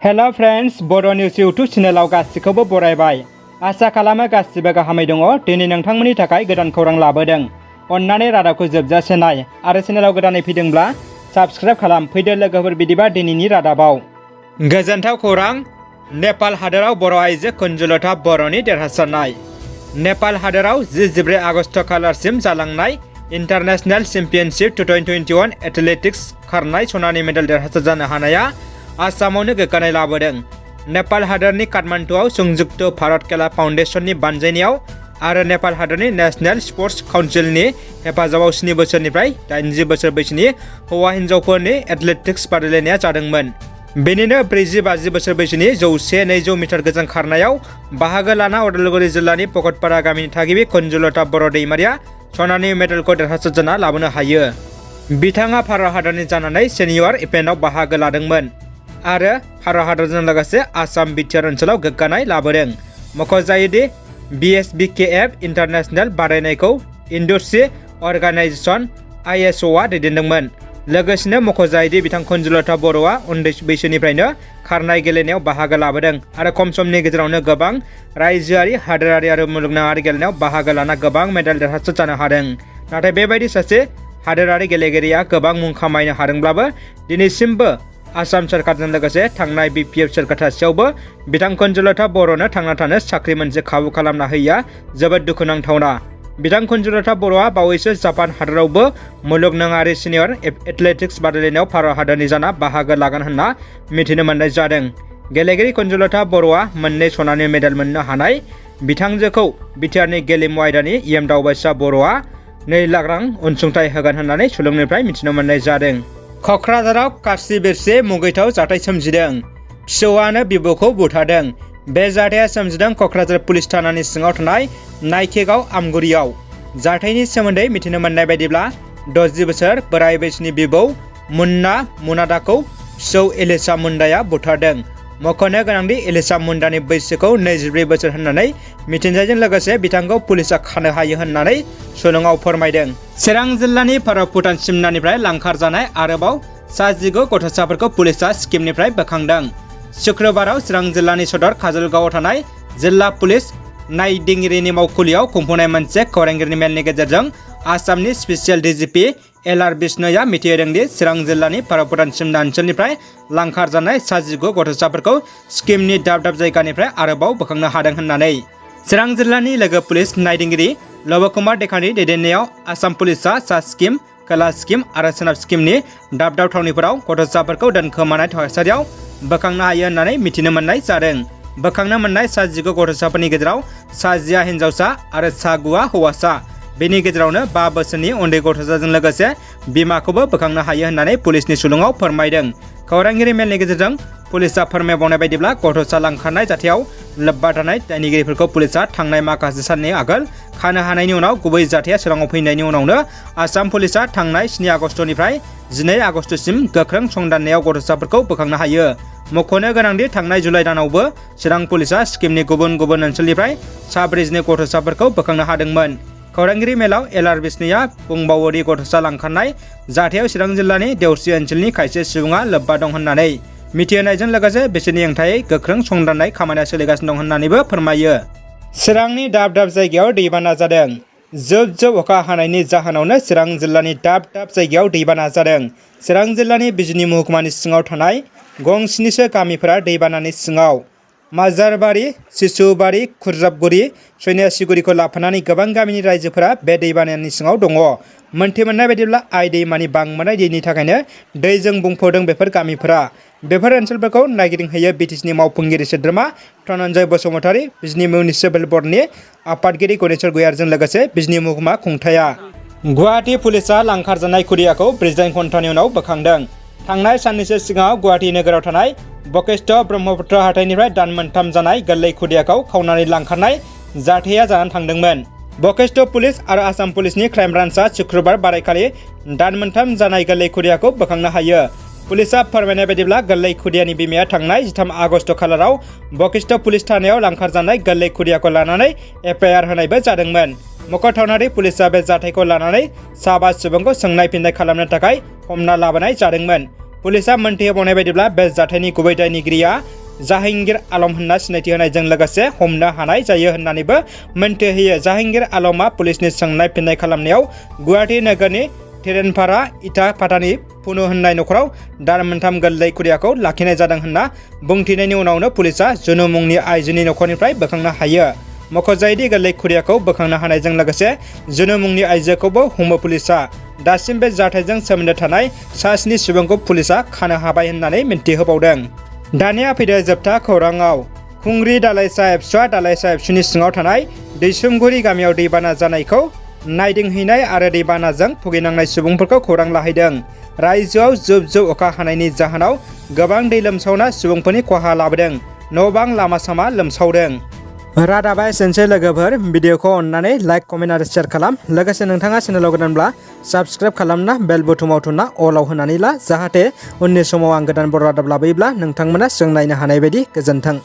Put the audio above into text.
Hello friends, बड' news YouTube चेनेलाव गासिखौबो बरायबाय। आसा खालामो गासिबो गाहामै दङ। दिनै नोंथांमोननि थाखाय गोदान खौरां लाबोदों। अन्नानै रादाबखौ जोबजासे नाय आरो चेनेलाव गोदानै फैदोंब्ला साबस्क्राइब खालाम। फैदो लोगोफोर, बिदिबा दिनैनि रादाबाव। गोजोनथाव खौरां, नेपाल हादोराव बर' आइजो कुन्जुलता बर'नि देरहासारनाय। नेपाल हादोराव 14 आगस्ट खालारसिम जालांनाय इन्टारनेशनेल चेम्पियनशिप 2021 एथलेटिक्स खारनाय सनानि मेडेल देरहासार जानो हानाया आसामावनो गोग्गानाय लाबोदों। नेपाल हादोरनि काठमान्डुआव संयुक्त भारत खेला फाउन्डेसननि बानजायनायाव आरो नेपाल हादोरनि नेशनेल स्पर्ट्स काउन्सिलनि हेफाजाबाव 7 बोसोरनिफ्राय 80 बोसोर बैसोनि हौवा हिन्जावफोरनि एथलेटिक्स बादायलायनाया जादोंमोन। बेनिनो 40-50 बोसोर बैसोनि 100-200 मिटार गोजान खारनायाव बाहागो लाना उदालगुरि जिल्लानि पकटपारा गामिनि थागिबि कुन्जुलता बर' दैमारिया सनानि मेडेलखौ देरहासार जाना लाबोनो हायो। बिथाङा भारत हादरनि जानानै सेनियर इभेन्टआव बाहागो लादोंमोन आरो भारत हादरजों लोगोसे आसाम BTR ओनसोलाव गोग्गानाय लाबोदों। मख'जायोदि BSBKF इन्टारनेशनेल बादायनायखौ इन्डस्ट्रि अर्गानाइजेशन ISOआ दैदेनदोंमोन। लोगोसेनो मख'जायोदि बिथां कुन्जुलता बर'आ उन्दै बैसोनिफ्रायनो खारनाय गेलेनायाव बाहागो लाबोदों आरो खम समनि गेजेरावनो गोबां रायजोआरि, हादोरारि आरो मुलुगनाङारि गेलेनायाव बाहागो लाना गोबां मेडेल देरहासार जानो हादों। नाथाय बेबायदि सासे हादोरारि गेलेगिरिया गोबां मुं खामायनो हादोंब्लाबो दिनैसिमबो आसाम सोरखारजों लोगोसे थांनाय BPF सोरखार थासेयावबो बिथां कुन्जुलता बर'नो थांना थानो साख्रि मोनसे खाबु खालामना होयैया जोबोद दुखुनांथावना। बिथां कुन्जुलता बर'आ बावैसो जापान हादोरावबो मुलुगनाङारि सिनियर एथलेटिक्स बादायलायनायाव भारत हादरनि जाना बाहागो लागोन होनना मिथिनो मोननाय जादों। गेलेगिरि कुन्जुलता बर'आ मोननै सनानि मेडेल मोननो हानाय बिथांजोखौ BTRनि गेलेमु आयदानि दावबायसा बर'आ 2 लाख रां अनसुंथाइ होगोन होननानै सुलुंनिफ्राय मिथिनो मोननाय जादों। क'क्राझाराव कासि बेरसे मुगैथाव जाथाय सोमजिदों। फिसौआनो बिबौखौ बुथारदों। बे जाथाया सोमजिदों क'क्राझार पुलिस थानानि सिङाव थानाय नायखेगाव आमगुरियाव। जाथायनि सोमोन्दै मिथिनो मोननाय बायदिब्ला 60 बोसोर बोराय बैसोनि बिबौ मुन्ना मुनादाखौ फिसौ एलिसा मुन्डाया बुथारदों। मख'नो गोनांदि एलिसा मुन्डानि बैसोखौ 24 बोसोर होननानै मिथिनायजों लोगोसे बिथांखौ पुलिसा खानो हायो होननानै सुलुङाव फोरमायदों। चिरां जिल्लानि भारत-भुटान सिमनानिफ्राय लांखार जानाय आरोबाव 19 गथ'साफोरखौ पुलिसा स्किमनिफ्राय बोखांदों। शुक्रबाराव चिरां जिल्लानि सदर काजलगावआव थानाय जिल्ला पुलिस नायदिंगिरिनि मावखुलियाव खुंफुंनाय मोनसे खौरांगिरि मेलनि गेजेरजों आसामनि स्पेसियेल DGP LR बिष्णोया मिथिहोदोंदि चिरां जिल्लानि भारत-भुटान सिमना ओनसोलनिफ्राय लांखार जानाय 19 गथ'साफोरखौ स्किमनि दाब दाब जायगानिफ्राय आरोबाव बोखांनो हादों होननानै। चिरां जिल्लानि लोगो पुलिस नायदिंगिरि लबकुमार देखानि दैदेननायाव आसाम पुलिसा सा स्किम, खोला स्किम आरो सोनाब स्किमनि दाब दाब थावनिफोराव गथ'साफोरखौ दोनखोमानाय थासारियाव बोखांनो हायो होननानै मिथिनो मोननाय जादों। बोखांनो मोननाय 19 गथ'साफोरनि गेजेराव 9 हिन्जावसा आरो 9 हौवासा। बेनि गेजेरावनो 5 बोसोरनि उन्दै गथ'साजों लोगोसे बिमाखौबो बोखांनो हायो होननानै पुलिसनि सुलुङाव फोरमायदों। खौरांगिरि मेलनि गेजेरजों पुलिसा फोरमायबावनाय बायदिब्ला गथ'सा लांखारनाय जाथायाव लोब्बा थानाय दायनिगिरिफोरखौ पुलिसा थांनाय माखासे साननि आगोल खानो हानायनि उनाव गुबै जाथाया सोराङाव फैनायनि उनावनो आसाम पुलिसा थांनाय 7 आगस्टनिफ्राय 12 आगस्टसिम गोख्रों संदाननायाव गथ'साफोरखौ बोखांनो हायो। मख'नो गोनांदि थांनाय जुलाइ दानावबो चिरां पुलिसा स्किमनि गुबुन गुबुन ओनसोलनिफ्राय 14 गथ'साफोरखौ बोखांनो हादोंमोन। खौरांगिरि मेलाव LR बिष्णोया बुंबावोदि गथ'सा लांखारनाय जाथायाव चिरां जिल्लानि देवस्रि ओनसोलनि खायसे सुबुङा लोब्बा दं होननानै मिथिहोनायजों लोगोसे बिसोरनि हेंथायै गोख्रों संदाननाय खामानिया सोलिगासिनो दं होननानैबो फोरमायो। चिरांनि दाब दाब जायगायाव दैबाना जादों। जोब जोब अखा हानायनि जाहोनावनो चिरां जिल्लानि दाब दाब जायगायाव दैबाना जादों। चिरां जिल्लानि बिजिनि महकुमानि सिङाव थानाय गं 7सो गामिफोरा दैबानानि सिङाव। माजारबारि, सिसुबारि, खुरजाबगुरि, सन्यासिगुरिखौ लाफानानै गोबां गामिनि रायजोफोरा बे दैबानानि सिङाव दङ। मोनथिमोननाय बायदिब्ला आइ दैमानि बांबोनाय दैनि थाखायनो दैजों बुंफबदों बेफोर गामिफोरा। बेफोर ओनसोलफोरखौ नायगिदिंहैयो BTCनि मावफुंगिरि सोद्रोमा धनन्जय बसुमतारी, बिजनि मिउनिसिपेल बर्डनि आफादगिरि गणेश्वर गयारजों लोगोसे बिजनि महकुमा खुंथाया। गुवाहाटी पुलिसा लांखार जानाय खुदियाखौ 48 घन्टानि उनाव बोखांदों। थांनाय साननैसो सिगाङाव गुवाहाटी नोगोराव थानाय बशिष्ठ ब्रह्मपुत्र हाथाइनिफ्राय दान मोनथाम जानाय गोरलै खुदियाखौ खावनानै लांखारनाय जाथाया जानानै थांदोंमोन। बशिष्ठ पुलिस आरो आसाम पुलिसनि क्राइम ब्रान्चआ शुक्रबार बारायखालि दान मोनथाम जानाय गोरलै खुदियाखौ बोखांनो हायो। पुलिसा फोरमायनाय बायदिब्ला गोरलै खुदियानि बिमाया थांनाय 13 आगस्ट खालाराव बशिष्ठ पुलिस थानायाव लांखार जानाय गोरलै खुदियाखौ लानानै FIR होनायबो जादोंमोन। मख'थावनादि पुलिसा बे जाथायखौ लानानै 5 सुबुंखौ सोंनाय फिननाय खालामनो थाखाय हमना लाबोनाय जादोंमोन। पुलिसा मोनथिहोबावनाय बायदिब्ला बे जाथायनि गुबै दायनिगिरिया जाहांगीर आलम होनना सिनायथि होनायजों लोगोसे हमनो हानाय जायो होननानैबो मोनथिहोयो। जाहांगीर आलमा पुलिसनि सोंनाय फिननाय खालामनायाव गुवाहाटी नोगोरनि थेरेनपारा इटा फाटानि पुनु होननाय नखराव दान मोनथाम गोरलै खुदियाखौ लाखिनाय जादों होनना बुंथिनायनि उनावनो पुलिसा जुनु मुंनि आइजोनि नखरनिफ्राय बोखांनो हायो। मख'जायोदि गोरलै खुदियाखौ बोखांनो हानायजों लोगोसे जुनु मुंनि आइजोखौबो हमो पुलिसा। दासिम बे जाथायजों सोमोन्दो थानाय सा 7 सुबुंखौ पुलिसा खानो हाबाय होननानै मिन्थिहोबावदों। दानिया फैदो जोबथा खौराङाव। खुंग्रि दालाइसा एबसुआ दालाइसा एबसुनि सिङाव थानाय दैसुमगुरि गामियाव दैबाना जानायखौ नायदिंहैनाय आरो दैबानाजों भुगिनांनाय सुबुंफोरखौ खौरां लाहैदों। रायजोआव जुब जुब अखा हानायनि जाहोनाव गोबां दै लोमसावना सुबुंफोरनि खहा लाबोदों। न' बां लामा सामा लोमसावदों। रादाबा एसेनोसै लोगोफोर, भिडिअखौ अननानै लाइक कमेन्ट आरो शेयार खालाम। लोगोसे नोंथाङा चेनेलाव गोदानब्ला साबस्क्राइब खालामना बेल बुथुमाव थुना अलाव होनानै ला, जाहाथे उननि समाव आं गोदान बर' रादाब लाबोयोब्ला नोंथांमोना जों नायनो हानाय बायदि। गोजोन्थों।